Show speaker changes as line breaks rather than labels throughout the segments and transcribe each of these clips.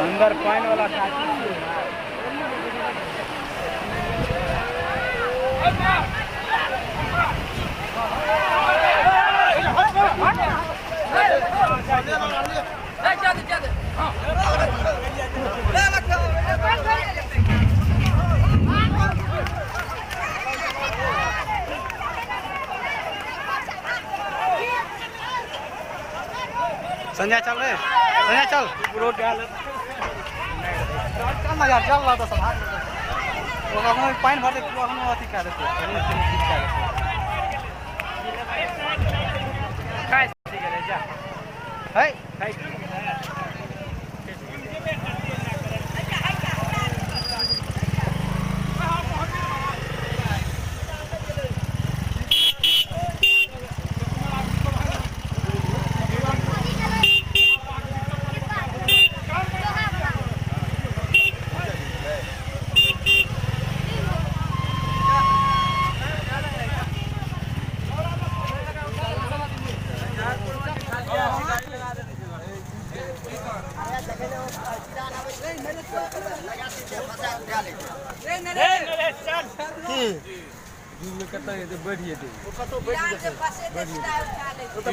अंदर पानी वाला
संजय चल रे, संजय चल चल ना यार, चल रहा था सब। पानी भर दे, अथी कए देतै, है।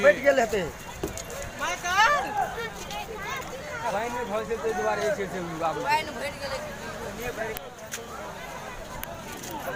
बैठ गेल हेतै।
पानि भरि गेलै।